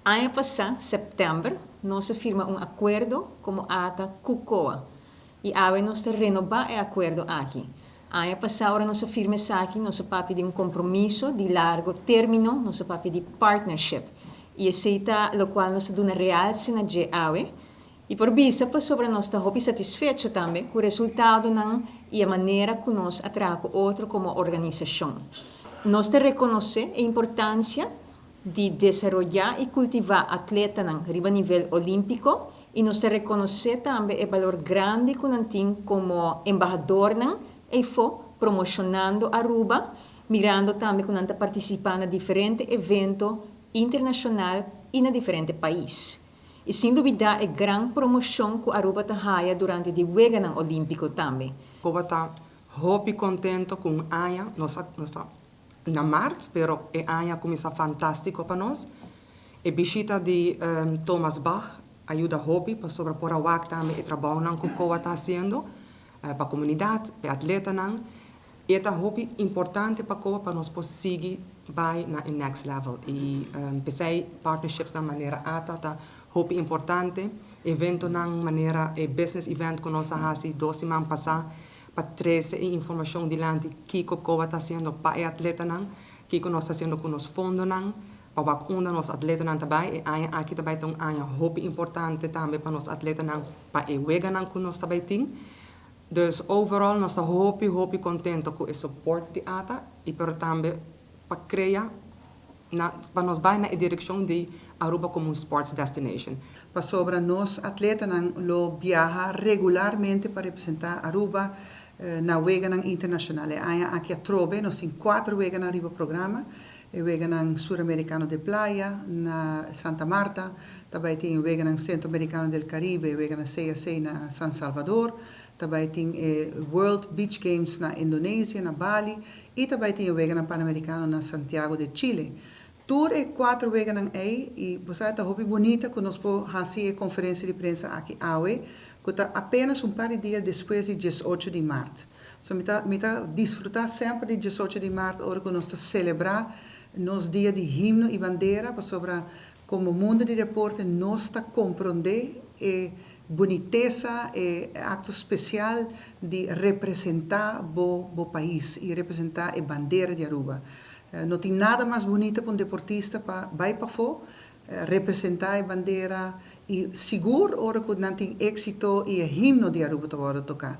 Aña pasa, september, nos a firma un acuerdo como ATA cu COA. Y awe nos ta renoba e acuerdo aki. Aña pasa, ora nos a firma esaki, nos a papia di un compromiso di largo termino, nos a papia di partnership. Y esey ta locual nos ta duna realce na dje awe. Y por bisa pasobra nos ta hopi satisfecho tambe cu e resultadonan y e manera cu nos a traha cu otro como organisacion. Nos ta reconoce e importancia di desaroya y cultiva atletanan riba nivel olimpico y nos ta reconoce tambe e balor grandi cu nan tin como embahadornan eyfo promocionando Aruba, mirando tambe cu nan ta participa na diferente evento internacional y na diferente pais. Y sin duda e gran promocion cu Aruba ta haya durante e Weganan Olimpico tambe. COA ta hopi contento cu aña, nos ta na maart, pero e aña a cuminsa fantastico pa nos. E bishita di Thomas Bach a yuda hopi pasobra por a wak tambe e trabounan cu COA ta haciendo pa comunidad, pa atletanan. Y ta hopi importante pa COA pa nos por sigui bay na next level. Y p'esey partnerships na manera ATA ta hopi importante. Eventonan manera e business event cu nos a haci 2 siman pasa pa trece informacion dilanti kico COA ta haciendo pa e atletanan, kico nos ta haciendo cu nos fondonan, pa unda nos atletanan tambe. E aña aki tambe ta un aña hopi importante tambe pa nos atletanan, pa e weganan cu nos tambe tin. Dus overall nos ta hopi hopi contento cu e support di ATA y pero tambe pa crea pa nos bay na direccion di Aruba como un sports destination. Pasobra nos atletanan lo biaha regularmente pa representa Aruba na weganan internacional. Aña aki atrobe, nos tin cuater weganan riba programa. E weganan Suramericano de Playa na Santa Marta, tambe tin weganan Centroamericano del Caribe, weganan CAC na San Salvador, tambe tin World Beach Games na Indonesia, na Bali, y tambe tin weganan Panamericano na Santiago de Chile. Tur e cuater weganan ey, y bo ta hopi bunita cu nos por haci e conferencia di prensa aki awe, cu ta apenas un par di dia despues di 18 di maart. So, mi ta disfruta semper di 18 di maart, ora cu nos ta celebra nos dia di himno y bandera, pasobra como mundo di deporte nos ta comprende e bunitesa e acto special di representa bo pais y representa e bandera di Aruba. No tin nada mas bunita pa un deportista pa bay pafo, representa e bandera y sigur ora cu nan tin exito y e himno di Aruba ta toca.